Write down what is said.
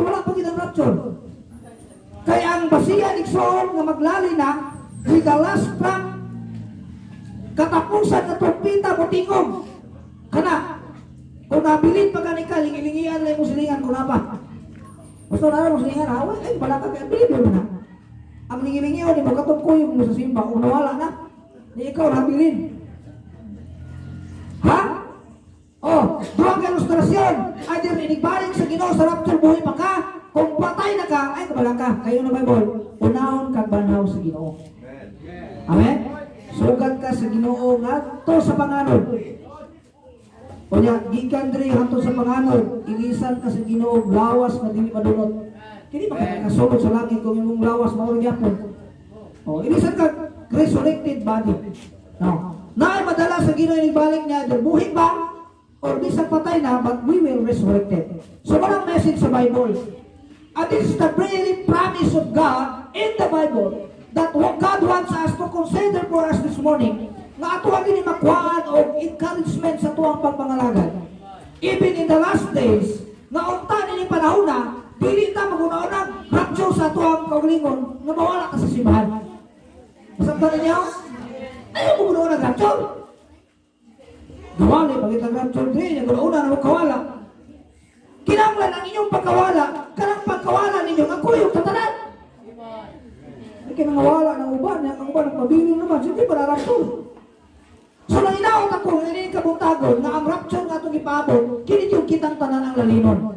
Wala pa gyud ang rapture. Kaya ang basihan, igsoon, nga maglali na with the last trump, katapusan na trumpita motingog. Kana, kung nabilin pa gani ka, lingilingian lang mo silingan kung napa. Gusto na mo silingan, ha? Ay, wala ka, kaya bilin mo na. Ang lingilingian, di mo katong kuyog mo sa simba, kung nawala na, di ikaw nabilin. Ha? Oh, duha ka ilustrasyon. Either inigbalik sa Ginoo sa rapture, buhi pa ka, kung patay na ka, ay kabala ka, kayo na Bible, unahon kag banhaw sa Ginoo. Amen? Sugat ka sa Ginoo ngadto sa panganod. Unya, gikan diri hangtod sa panganod, ilisan ka sa Ginoo lawas nga dili madunot. Kini makakasulod sa langit kung imong lawas mao gyapon. Oh, ilisan ka resurrected body. No. Naay madala sa Ginoo inigbalik niya, either buhi ba or bisan patay na, but we will resurrected. So, walang message sa Bible. And this is the very promise of God in the Bible that what God wants us to consider for us this morning, nga ato gini makuhaan og encouragement sa tuang pagpangalagad. Even in the last days, nga unta nini panahon na, dili ta maghuna-hunang rapture sa tuang kaugalingon nga mawala ka sa simbahan. Masabtan ninyo? Ayaw mo guna rapture. Gawali, pagitang rapture diri, nga guna na magkawala. Kinahanglan ang inyong pagkawala, kanang pagkawala ninyo, nga kuyog tatanan. Ay kinangawala ng uban, ang uban nagpabilin naman, hindi pa na rapture. So nanginaot ako, nga ini kabuntagon, nga ang rapture nga itong ipaabot, kini yung kitang tanan ang lalinon.